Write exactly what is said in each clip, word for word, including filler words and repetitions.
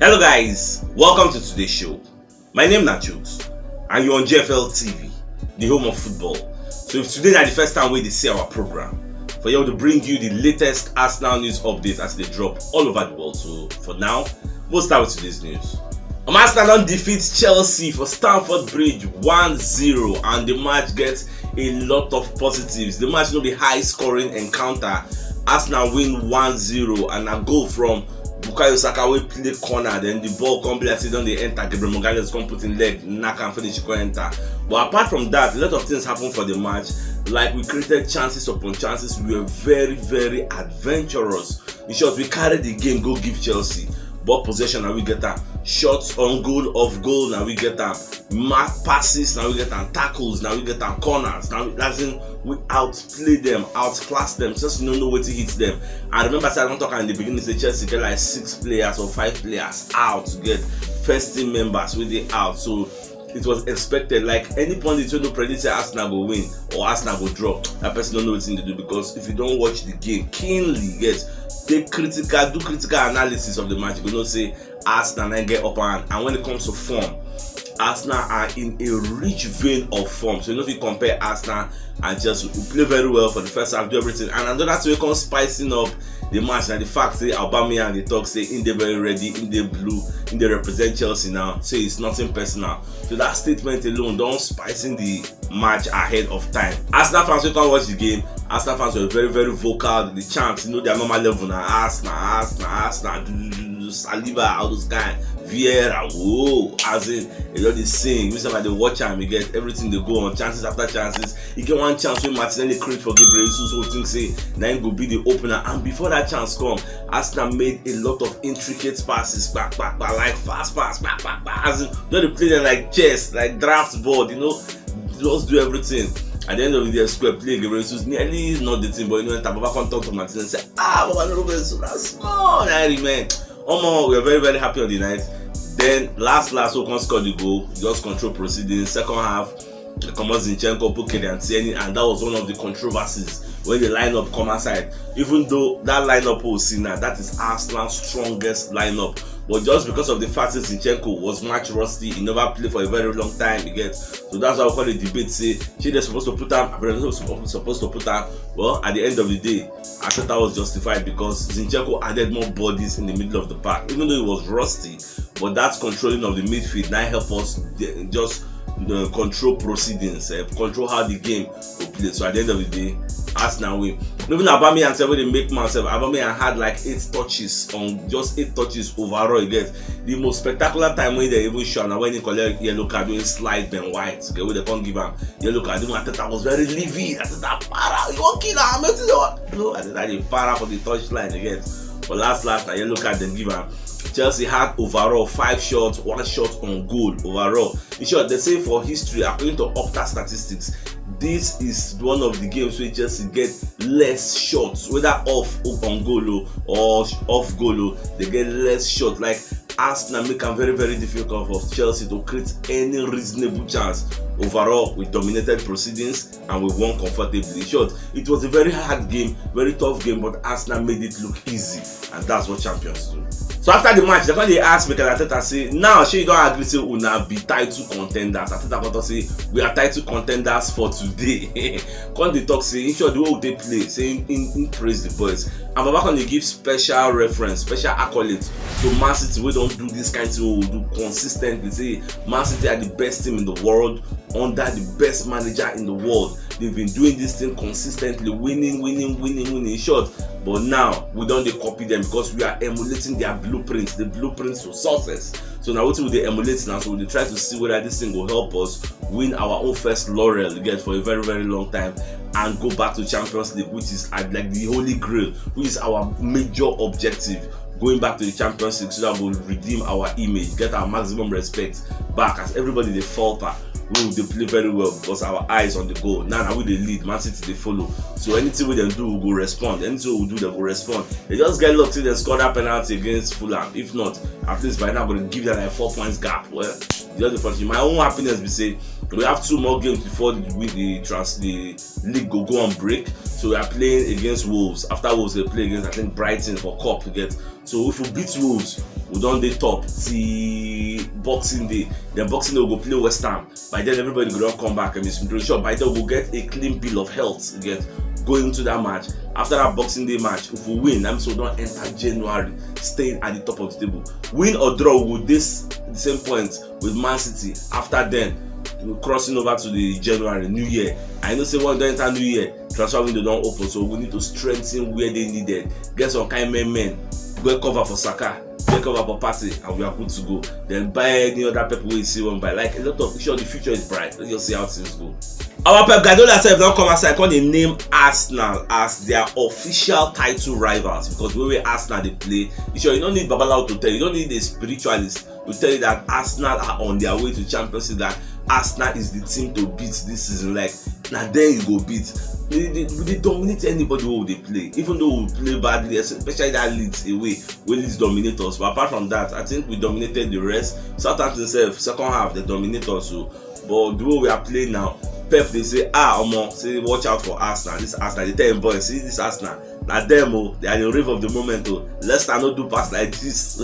Hello guys, welcome to today's show. My name na Chooks and you're on G F L T V, the home of football. So if today na the first time wey you dey see our program, for here we dey bring you the latest Arsenal news updates as e dey drop all over the world. So for now, we'll start with today's news. Um, Arsenal don defeat Chelsea for Stamford Bridge one zero, and the match gets a lot of positives. The match no be high scoring encounter. Arsenal win one zero, and a goal from Bukayo Saka wey play corner, then the ball come be like say e don dey enter, Gabriel Magalhaes come put im leg, knack am finish, e come enter. But apart from that, a lot of things happen for the match. Like, we created chances upon chances. We were very, very adventurous. In short, we carry the game go give Chelsea. Ball possession, na we get am. Shots on goal, off goal, na we get am. Mark passes, na we get am. Tackles, na we get am. Corners, na we, as in, we outplay them, outclass them. Chelsea no know wetin hit them. I remember say I don talk am in the beginning say Chelsea get like six players or five players out, get first team members wey dey out. So it was expected. Like, any pundit wey no predict say Arsenal go win or Arsenal go draw, that person no know wetin dey do, because if you don watch the game keenly, get, take critical, do critical analysis of the match, you go know say Arsenal na get upper hand. And when it comes to form, Arsenal are in a rich vein of form. So you no fit compare Arsenal and Chelsea, who play very well for the first half, do everything. And another thing wey come spicing up the match na the fact say Aubameyang dey talk say im dey very ready, im dey blue, im dey represent Chelsea now. Say it's nothing personal. So that statement alone don spicing the match ahead of time. Arsenal fans wey come watch the game, Arsenal fans were very, very vocal. The chants, you know, their normal level na Arsenal, Arsenal, Arsenal, do, do, do, do, Saliba, all those guys, Vieira, whoa, as in, e don dey sing. We say, dey watch am, e get everything dey go on, chances after chances. E get one chance wey Martinelli create for Gabriel Jesus, so we think say na im go be the opener. And before that chance come, Arsenal made a lot of intricate passes, kpa, kpa, kpa, like fast pass, kpa, kpa, kpa, as in, don dey play them like chess, like draft board, you know, just do everything. At the end of the day, square play, Gabriel Jesus nearly not the thing, but you know, Baba come talk to Martinelli and say, "Ah, Baba, no go so small, I remain." Omo, we are very, very happy on the night. Then last, last, who come score the goal, just control proceedings. Second half, they comot Zinchenko, put Kieran Tierney, and that was one of the controversies when the lineup come outside. Even though that lineup we see now, that is Arsenal's strongest lineup. But just because of the fact that Zinchenko was match rusty, he never played for a very long time, you get. So that's why we call it debate. Say, shey they supposed to put am, they supposed to put am. Well, at the end of the day, Arteta was justified because Zinchenko added more bodies in the middle of the park, even though he was rusty. But that controlling of the midfield now help us de- just uh, control proceedings, uh, control how the game will play. So at the end of the day, Arsenal win. Even Aubameyang sef, wey dey make man sef, Aubameyang had like eight touches on, just eight touches overall. You get, the most spectacular time wey they even show na when he collect yellow card, when he slide Ben White, okay, wey they come give am yellow card. Even Arteta was very livid. Arteta, "Para, you wan kill am? Wetin you wan?" No, Arteta dey para for the touchline again. But last, last, na yellow card dem give am. Chelsea had overall five shots, one shot on goal overall. In short, they say for history, according to Opta statistics, this is one of the games where Chelsea get less shots, whether off on goal o or off goal o, they get less shots. Like, Arsenal make am very, very difficult for Chelsea to create any reasonable chance. Overall, we dominated proceedings and we won comfortably. In short, it was a very hard game, very tough game, but Arsenal made it look easy, and that's what champions do. So after the match, they come dey ask Mikel Arteta say, "Now, shey you don agree say una be title contenders?" Arteta come talk say, "We are title contenders for today." Come dey talk say, in short, the way we dey play, say im, im, im praise the boys. And Baba come dey give special reference, special accolade to Man City, wey don do this kind thing wey we do consistently. Say Man City are the best team in the world under the best manager in the world. They've been doing this thing consistently, winning, winning, winning, winning. In short, but now we don dey copy them because we are emulating their blueprints, the blueprints to success. So now wetin we dey emulate now, so we dey try to see whether this thing go help us win our own first laurel, you get, for a very, very long time, and go back to Champions League, which is, uh, like, the holy grail, which is our major objective, going back to the Champions League, so that we'll redeem our image, get our maximum respect back, as everybody dey falter. We dey play very well because our eyes on the goal. Now, now we dey lead, Man City dey follow. So anything wey dem do, we go respond. Anything we do, dem go respond. They just get luck say dem score that penalty against Fulham. If not, at least by now, we go give them like four points gap. Well, just the first, my own happiness be say we have two more games before the, with the trans the league go go on break. So we are playing against Wolves. After Wolves, they play against, I think, Brighton for cup, you get. So if we beat Wolves, We don dey top till Boxing Day. Then Boxing Day we go play West Ham. By then everybody go don come back and be sure by then we go get a clean bill of health. You get, going into that match. After that Boxing Day match, if we win, that means we don enter January, staying at the top of the table. Win or draw, we go dey the same point with Man City. After then, we crossing over to the January, New Year. I know say when we don enter New Year, transfer window don open, so we need to strengthen where they needed. Get some kind men men, go cover for Saka, get cover for Partey, and we are good to go. Then buy any other people wey you see wan buy. Like, a lot of sure the future is bright. Let's just see how things go. Our Pep Guardiola sef don come outside, come dey name Arsenal as their official title rivals, because the way wey Arsenal dey play, you sure you don't need Babalawo to tell you, you don't need a spiritualist to tell you that Arsenal are on their way to Champions League, that Arsenal is the team to beat this season. Like, na then you go beat. They, they, they dominate anybody wey we dey play, even though we play badly, especially that Leeds away, wey Leeds dominate us. But apart from that, I think we dominated the rest. Southampton sef, second half, they dominate us. So, but the way we are playing now, Pep dey say, ah, omo, say watch out for Arsenal. This Arsenal, dey tell him boys, see this Arsenal, na them o, they are the rave of the moment o. Leicester no do pass like this.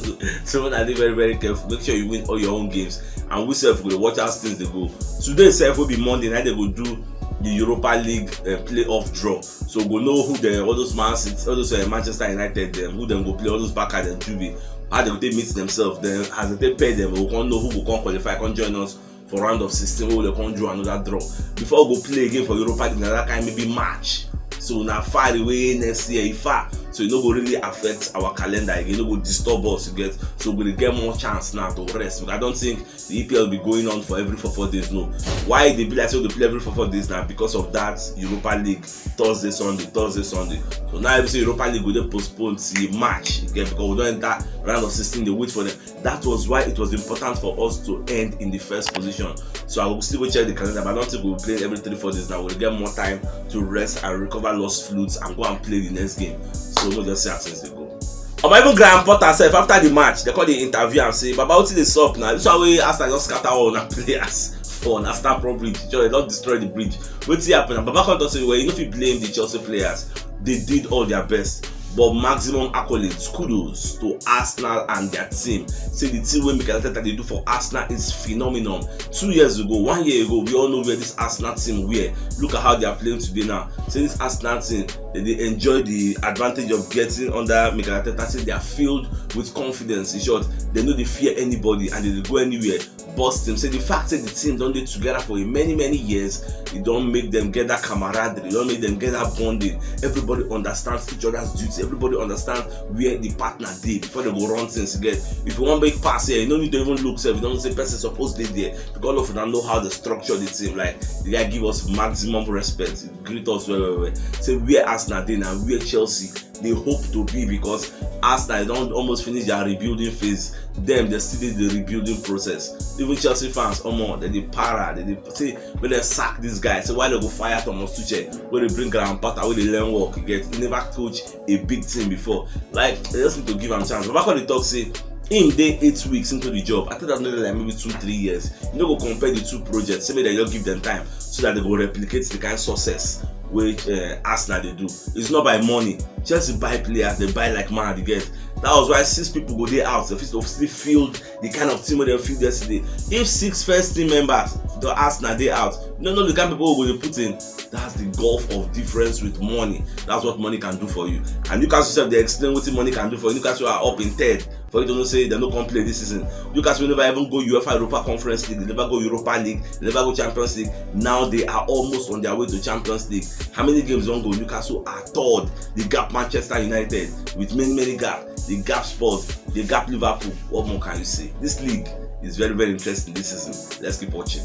So una dey very very careful. Make sure you win all your own games, and we sef go dey watch as things dey go. Today sef wey be Monday, na they go do the Europa League uh, playoff draw. So we go know who the all those Man City, all those uh, Manchester United, them, who them go play, all those Barca, them, Juve, how they go take meet themselves. Then as they take pair them, we go come know who go come qualify, come join us for round of sixteen, wey we dey come draw another draw. Before we go play again for Europa League, na that kind maybe March. So na far away next year, e far. So e no go really affect our calendar again, e no go disturb us, you get. So we go dey get more chance now to rest. Because I don't think the E P L be going on for every four four days. No. Why they be like so they play every four four days now? Because of that Europa League, Thursday, Sunday, Thursday, Sunday. So now every say Europa League go dey postponed till March, you get, because we don enter round of sixteen, dey wait for them. That was why it was important for us to end in the first position. So I will still go check the calendar, but I don't think we'll play every three four days now. We'll get more time to rest and recover lost fluids and go and play the next game. So we'll just see how things dey go. Omo, even Graham Potter sef, after the match, they call the interview and say, "Baba, wetin dey sup now? This one wey Arsenal just scatter all una players for una Stamford Bridge. Just, they don destroy the bridge. Wetin happen?" And Baba come talk say, "Well, you no fit blame the Chelsea players. They did all their best." But maximum accolades, kudos to Arsenal and their team. Say the team wey Mikel Arteta dey do for Arsenal is phenomenon. Two years ago, one year ago, we all know where this Arsenal team were. Look at how they are playing today now. Say this Arsenal team, they dey enjoy the advantage of getting under Mikel Arteta. Say they are filled with confidence. In short, they no dey fear anybody and they dey go anywhere. Burst him say the fact say the team don dey together for a many many years, e don make them get that camaraderie, e don make them get that bonding. Everybody understands each other's duty, everybody understands where the partner dey before they go run things. Get, if you wan make pass here, you no need to even look sef, you don say person suppose dey there, because all of una know how they structure the team. Like, the guy give us maximum respect, greet us well well well. Say where Arsenal dey na where Chelsea dey hope to be, because Arsenal don almost finish their rebuilding phase. Them, they still dey the rebuilding process. Even Chelsea fans, omo, they dey para, they dey say, "When they sack this guy, say why they go fire Thomas Tuchel, wey dey bring Graham Potter, wey dey learn work, you get, he never coach a big team before." Like, they just need to give am chance. Baba come dey talk say him dey eight weeks into the job. I think that no dey like maybe two three years. You no go compare the two projects. Say make they just give them time so that they go replicate the kind success wey uh, Arsenal dey do. It's not by money. Chelsea buy players, they buy like mad, you get. That was why six people go dey out. They fit still field the kind of team wey they field yesterday. If six first team members, the Arsenal dey out, you no know the kind people wey go dey put in. That's the gulf of difference with money. That's what money can do for you. And Newcastle sef dey explain wetin money can do for you. Newcastle are up in third. For you to know say they no come play this season. Newcastle never even go UEFA Europa Conference League, they never go Europa League, they never go Champions League. Now they are almost on their way to Champions League. How many games don go? Newcastle are third. They gap Manchester United with many many gap. They gap Spurs, they gap Liverpool. What more can you say? This league is very very interesting this season. Let's keep watching.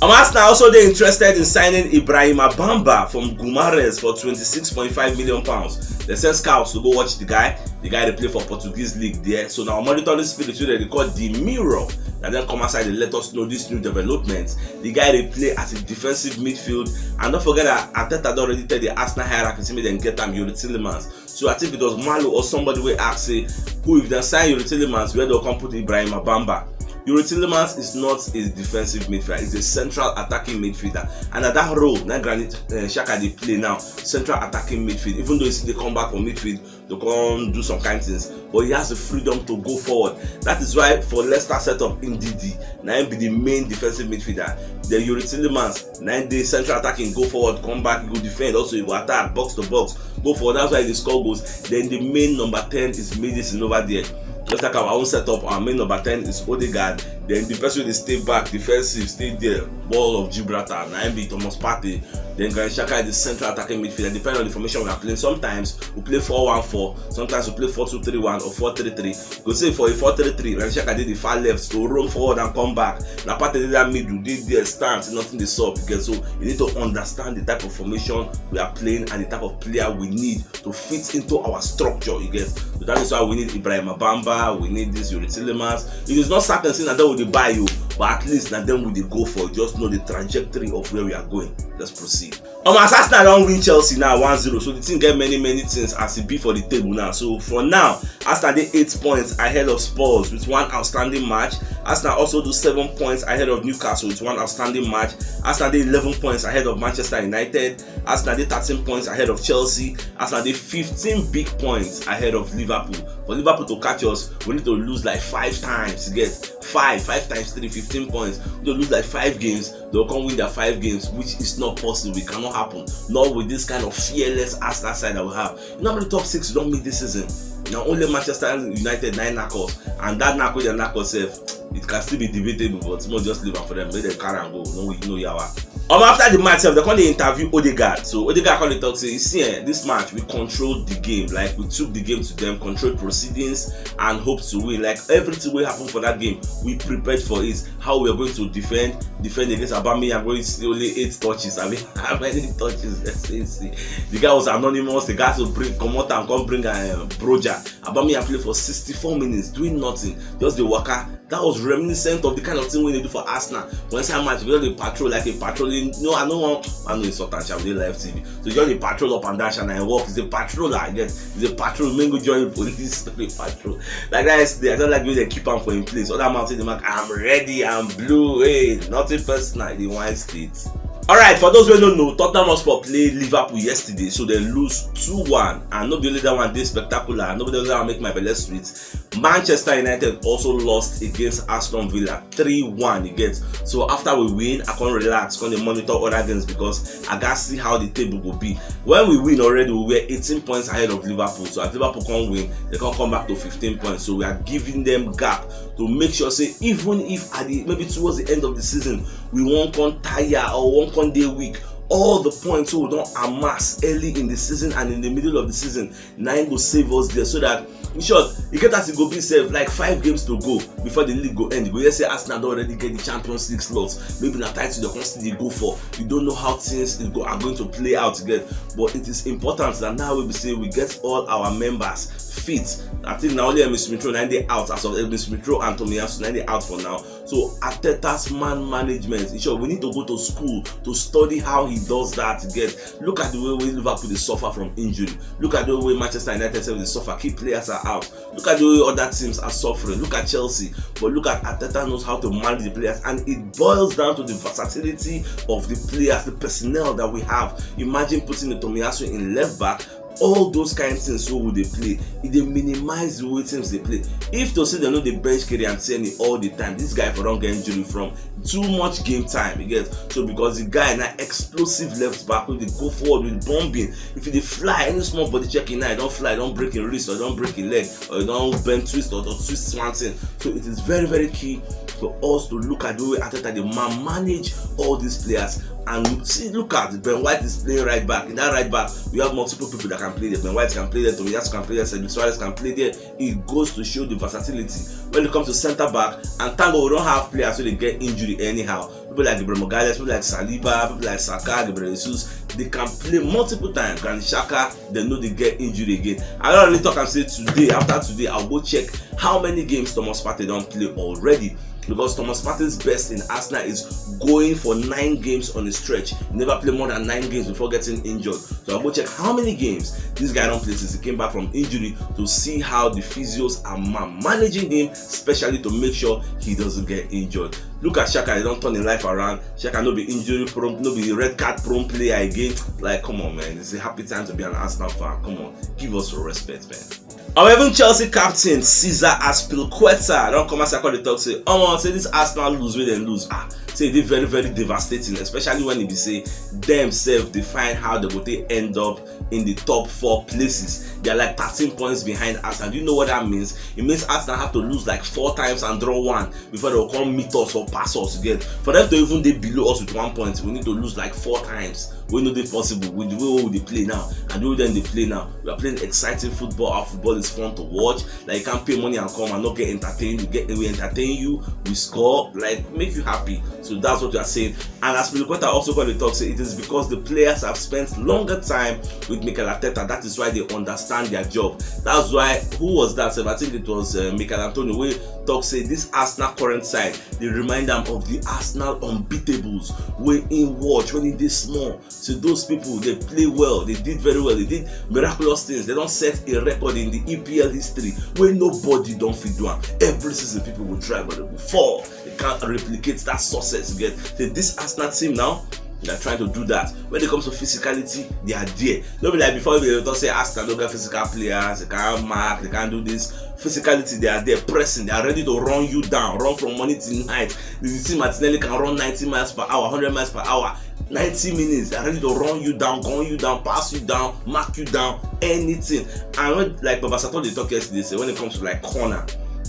Um, Arsenal also dey interested in signing Ibrahim Abamba from Gumares for twenty-six point five million pounds. They send scouts to go watch the guy. The guy dey play for Portuguese league there. So now monitoring spirit wey they dey call the Mirror, na dem come outside dey let us know this new development. The guy dey play as a defensive midfield, and don't forget that Arteta don already tell the Arsenal hierarchy say make dem get am Youri Tielemans. So I think it was Malo or somebody wey ask say, who if dem sign Youri Tielemans, where dem come put Ibrahim Abamba? Youri Tielemans is not a defensive midfielder, he's a central attacking midfielder, and na that role na Granit uh, Xhaka dey play now, central attacking midfield. Even though he still dey come back from midfield to come do some kind things, but he has the freedom to go forward. That is why for Leicester setup, Ndidi na him be the main defensive midfielder. Then Youri Tielemans na him dey central attacking, go forward, come back, he go defend, also he go attack, box to box, go forward. That's why he dey score goals. Then the main number ten is Maddison over there. Just like our own setup, our main number ten is Odegaard. Then the person wey dey stay back, defensive, stay there, Wall of Gibraltar, na him be Thomas Partey. Then Granit Xhaka is the central attacking midfielder. Depending on the formation we are playing, sometimes we play four one four, sometimes we play four two three one or four three three. Go say for a four three three, Granit Xhaka dey the far left to roam forward and come back. Na Partey dey that middle, dey there, stand, nothing dey sup. You get, so you need to understand the type of formation we are playing and the type of player we need to fit into our structure. You get, so that is why we need Ibrahim Abamba, we need this Youri Tielemans. It is not certain say na dem we dey buy you, but at least na dem we dey go for. Just know the trajectory of where we are going. Let's proceed. Um, as Arsenal don win Chelsea now one zero, so the thing get many many things as e be for the table now. So for now, Arsenal dey eight points ahead of Spurs with one outstanding match. Arsenal also do seven points ahead of Newcastle with one outstanding match. Arsenal dey eleven points ahead of Manchester United. Arsenal dey thirteen points ahead of Chelsea. Arsenal dey fifteen big points ahead of Liverpool. For Liverpool to catch us, we need to lose like five times. You get, five, five times three, fifteen points. We need to lose like five games, they'll come win their five games, which is not possible. It cannot happen. Not with this kind of fearless Arsenal side that we have. You know how many top six we don meet this season? Na only Manchester United na im knack us, and that knack wey dem knack us sef, it can still be debatable, but make we just leave am for them, make dem carry am go. No, we no yawa. Um, after the match sef, dem come dey interview Odegaard. So Odegaard come dey talk say, you see, eh, this match we controlled the game, like, we took the game to them, controlled proceedings, and hope to win. Like, everything wey happen for that game, we prepared for it. How we are going to defend, defend against Aubameyang wey see only eight touches. I mean, how many touches? Let's say, see, the guy was anonymous. The guy to bring, comot am, come bring, uh, Broja. Aubameyang play for sixty-four minutes, doing nothing, just dey waka. That was reminiscent of the kind of thing wey dey do for Arsenal. For inside match, we just dey patrol like a patrolling. No, I no wan, I no insult am sha, we dey live T V. So just dey patrol up and down sha, na im work. He's a patroller, I get. He's a patrol. Make go join police to dey patrol. Like that yesterday, I just like the way dem keep am for im place. Other man say the man, I'm ready, I'm blue. Hey, nothing personal. The wine state. Alright, for those wey no know, Tottenham Hotspur play Liverpool yesterday, so dem lose two one, and no be only that one dey spectacular, no be only that one make my belle sweet. Manchester United also lost against Aston Villa three one against. So after we win, I come relax, come dey monitor other games because I gats see how the table go be. When we win already, we were eighteen points ahead of Liverpool. So as Liverpool come win, dem come come back to fifteen points. So we are giving them gap to make sure say even if at the, maybe towards the end of the season, we wan come tire or wan come dey weak, all the points wey we don amass early in the season and in the middle of the season, na im go save us there. So that, in short, e get as e go be sef, like, five games to go before the league go end. You go hear say Arsenal don already get the Champions League slot. Maybe na title dem come still dey go for. You don't know how things is go, are going to play out again. But it is important that now wey be say we get all our members fit. I think na only Emil Smith Rowe na im dey out as of, Emil Smith Rowe and Tomiyasu na im dey out for now. So Arteta's man management, in short, we need to go to school to study how he does that. Get, look at the way wey Liverpool dey suffer from injury. Look at the way Manchester United sef dey suffer. Key players are out. Look at the way other teams are suffering. Look at Chelsea. But look at Arteta knows how to manage the players, and it boils down to the versatility of the players, the personnel that we have. Imagine putting the Tomiyasu in left back. All those kind things wey we dey play, e dey minimize the way things dey play. If to say dem no dey bench Kieran Tierney all the time, this guy for don get injury from too much game time, you get. So because the guy na explosive left back wey dey go forward with bombing, if you dey fly, any small body check, now e don fly, don break im wrist or don break im leg, or e don bend, twist or, or twist something. So it is very very key for us to look at the way Arteta dey man manage all these players. And see, look at Ben White is playing right back. In that right back, we have multiple people that can play there. Ben White can play there, Tomiyasu can play there, Cedric Soares can play there. It goes to show the versatility when it comes to centre back. And thank God we don't have players wey dey get injury anyhow. People like Gabriel Magalhaes, people like Saliba, people like Saka, Gabriel Jesus, they can play multiple times. Granit Xhaka, they know they get injury again. I don't really talk and say today, after today, I'll go check how many games Thomas Partey don't play already. Because Thomas Partey's best in Arsenal is going for nine games on a stretch. He never played more than nine games before getting injured. So I'll go check how many games this guy don't play since he came back from injury to see how the physios are ma- managing him, especially to make sure he doesn't get injured. Look at Xhaka, he don't turn his life around. Xhaka no be injury prone, no be red card prone player again. Like, come on, man, it's a happy time to be an Arsenal fan. Come on, give us some respect, man. Our even Chelsea captain Cesar Azpilicueta don't come as I call the talk say, oh, say this Arsenal lose wey dem lose, ah, say they very very devastating, especially when e be say dem sef dey find how they go take end up in the top four places. They are like thirteen points behind Arsenal. Do you know what that means? It means Arsenal have to lose like four times and draw one before they will come meet us or pass us again. For them to even dey below us with one point, we need to lose like four times. We know they possible with the way we dey play now and the way dem dey play now. We are playing exciting football. Our football is fun to watch. Like, you can't pay money and come and not get entertained. You get, we entertain you, we score, like, make you happy. So that's what we are saying. And Azpilicueta also got to talk say it is because the players have spent longer time with Mikel Arteta. That is why they understand their job. That's why, who was that? I think it was uh, Michail Antonio wey talk say this Arsenal current side dey remind am of the Arsenal unbeatables wey im watch when e dey small. So those people, they play well, they did very well, they did miraculous things. They don't set a record in the E P L history where nobody don't fit do am. Every season, people will try, but they will fall. They can't replicate that success again. So this Arsenal team now, they are trying to do that. When it comes to physicality, they are there. No be like before, they don't say Arsenal don't get physical players, they can't mark, they can't do this. Physicality, they are there, pressing, they are ready to run you down, run from morning till night. The team Martinelli can run ninety miles per hour, hundred miles per hour, ninety minutes. They are ready to run you down, gun you down, pass you down, mark you down, anything. And when, like Baba Sato dey talk yesterday, say when it comes to like corner,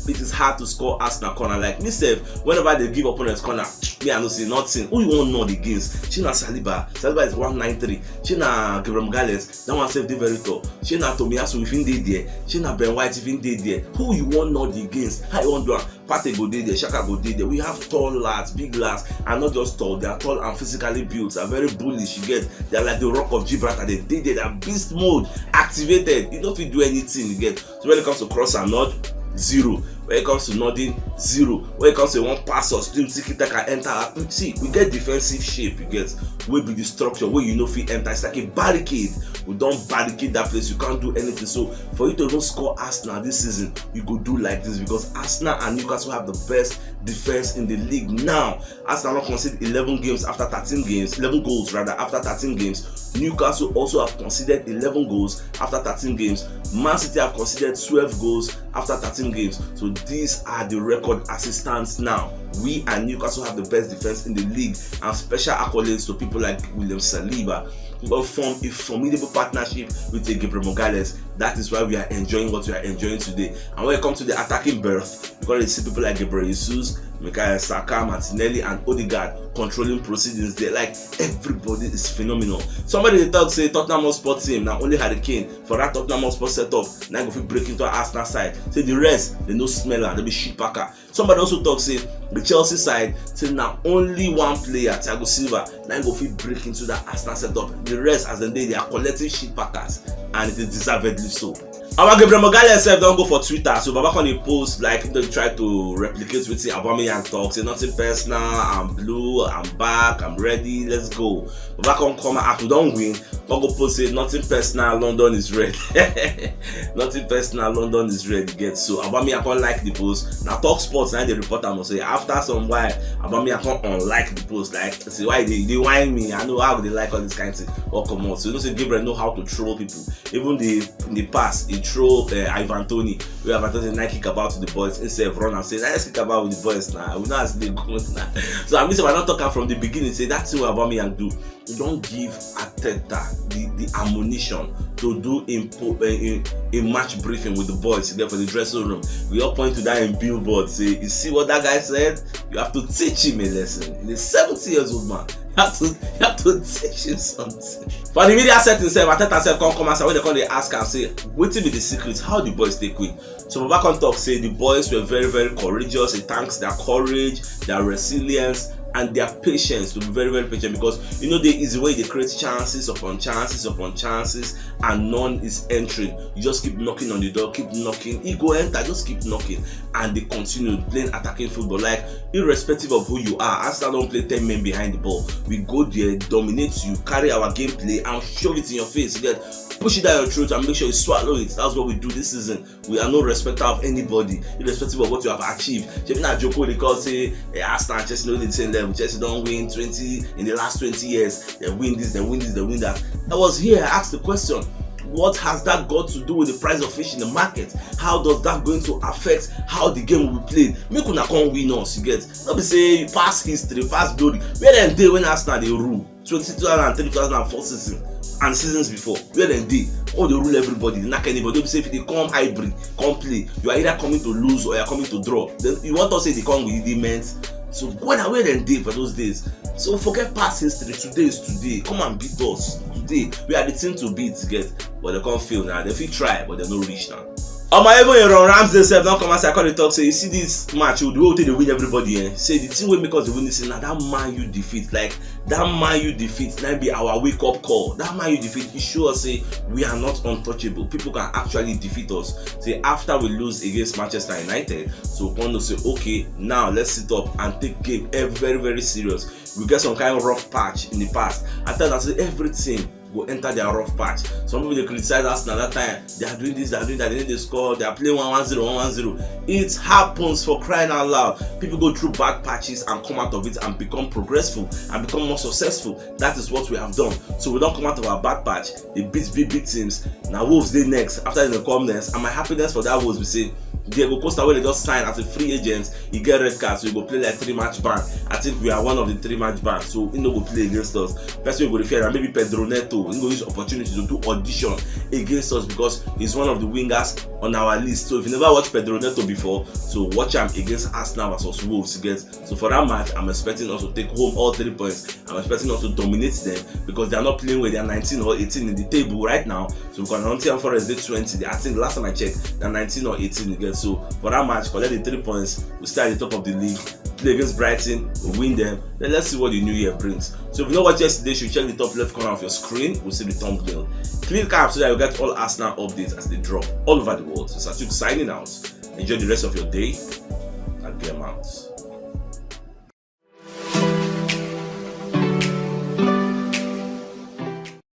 it is hard to score Arsenal corner. Like me sef, whenever they give opponents corner, me I no see nothing. Who you want not against? Shey na Saliba. Saliba is one nine three. Shey na Gabriel Magalhaes. That one sef dey very tall. Shey na Tomiyasu even dey there. Shey na Ben White even dey there. Who you want not against? How you want do am? Partey go dey there, Xhaka go dey there. We have tall lads, big lads, and not just tall. They are tall and physically built. They are very bullish. You get? They are like the Rock of Gibraltar. They dey there. They are beast mode activated. You don't fit do anything. You get? So when it comes to cross and not, zero. When it comes to nothing, zero. When it comes to one pass or still tiki taka enter. See, we get defensive shape. You get? We be the structure where you know fit enter. It's like a barricade. We don't barricade that place. You can't do anything. So for you to even score Arsenal this season, you go do like this because Arsenal and Newcastle have the best defense in the league now. Arsenal have conceded eleven games after thirteen games, eleven goals rather after thirteen games. Newcastle also have conceded eleven goals after thirteen games. Man City have conceded twelve goals after thirteen games. So these are the record as it stands now. We and Newcastle have the best defense in the league, and special accolades to people like William Saliba, who form a formidable partnership with Gabriel Magalhaes. That is why we are enjoying what we are enjoying today. And when it comes to the attacking berth, because you see people like Gabriel Jesus, Michail Saka, Martinelli, and Odegaard controlling proceedings there. Like, everybody is phenomenal. Somebody dey talk say Tottenham Hotspur team na only Harry Kane for that Tottenham Hotspur setup na go fit break into Arsenal side. Say the rest, they no smell am, they be shit packer. Somebody also talk say the Chelsea side, say na only one player, Thiago Silva, na go fit break into that Arsenal setup. The rest, as dem dey, they are collective shit packers, and it is deservedly so. Our Gabriel Magalhaes sef don go for Twitter, so Baba come dey post like he dey try to replicate wetin Aubameyang talk, say nothing personal, I'm blue, I'm back, I'm ready, let's go. Baba come come out, we don win, come go post say nothing personal, London is red. Nothing personal, London is red, you get? So Aubameyang come like the post. Na Talk Sports na dey report am, say after some while, Aubameyang come unlike the post, like, say why they, they whine me, I know how they like all this kind of thing. Or come on, so you know say Gabriel know how to troll people. Even the in the past, he throw uh, Ivan Toney. We have Ivan Toney now kick about with the boys. He sef run and say, let's kick about with the boys now. We know as they go now. So I mean, so I don't talk am from the beginning. Say that's what Aubameyang do. We don't give Arteta the, the ammunition to do in, po- uh, in, in match briefing with the boys there for the dressing room. We all point to that in billboard. Say, you see what that guy said? You have to teach him a lesson. He's a seventy years old man. You have to, you have to teach him something. For the media setting, sef, Arteta sef come come outside when they come dey ask am say, wetin be the secret? How the boys take win? So Baba come talk say the boys were very, very courageous. He thanks their courage, their resilience, and their patience, to be very, very patient, because you know the easy way they create chances upon chances upon chances and none is entering. You just keep knocking on the door, keep knocking. It go enter, just keep knocking, and they continue playing attacking football. Like, irrespective of who you are, Arsenal don't play ten men behind the ball. We go there, dominate you, carry our gameplay, and shove it in your face. You get, push it down your throat and make sure you swallow it. That's what we do this season. We are no respecter of anybody, irrespective of what you have achieved. Shebi na joke wey dey call say, eh, Arsenal and Chelsea no dey the same level. Chelsea don win twenty in the last twenty years. They win this, they win this, they win that. I was here, I asked the question, what has that got to do with the price of fish in the market? How does that going to affect how the game will be played? Make una come win us, you get? No be say past history, past glory. Where dem dey when Arsenal dey rule? Twenty two thousand and three, two thousand and four season and seasons before, where dem dey? All dey rule everybody, dey knack anybody. Don't be say if you dey come hybrid, come play, you are either coming to lose or you are coming to draw. Then you want us say they come with the meant. So when are where dem dey for those days? So forget past history. Today is today. Come and beat us today. We are the team to beat, get? But they can't fail now. They fit try, but they no reach now. Omo, even Aaron Ramsey sef don come outside come dey talk say, you see this match, oh, the way we take dey win everybody, eh? Say the thing wey make us dey win this thing na that Man U defeat. Like, that Man U defeat na be our wake up call. That Man U defeat, e show us say we are not untouchable. People can actually defeat us. Say after we lose against Manchester United, so we come know say, okay, now let's sit up and take game, eh, very, very serious. We get some kind of rough patch in the past. I tell them say everything go enter their rough patch. Some people dey criticize Arsenal that time. They are doing this, they are doing that, they need to score, they are playing one one zero, one one zero. It happens, for crying out loud. People go through bad patches and come out of it and become progressful and become more successful. That is what we have done. So we don come out of our bad patch. They beat big, big teams. Now Wolves dey next. After dem come next, and my happiness for that Wolves be say Diego Costa, wey dem just sign as a free agent, he get red card, so he go play like three match ban. I think we are one of the three match ban, so he no go play against us. Person wey go dey fear na maybe Pedro Neto. He go use opportunity to do audition against us because he's one of the wingers on our list. So if you never watch Pedro Neto before, so watch am against Arsenal versus Wolves, you get? So for that match, I'm expecting us to take home all three points. I'm expecting us to dominate them because they are not playing well. They are nineteen or eighteen in the table right now. So we can Nottingham Forest dey twenty. They, I think last time I checked, they're nineteen or eighteen again. So for that match, collect the three points. We stay at the top of the league. Play against Brighton, we win them. Then let's see what the new year brings. So if you know what yesterday, you should check the top left corner of your screen. We'll see the thumbnail. Click up so that you get all Arsenal updates as they drop all over the world. So Satuk signing out. Enjoy the rest of your day. And game out.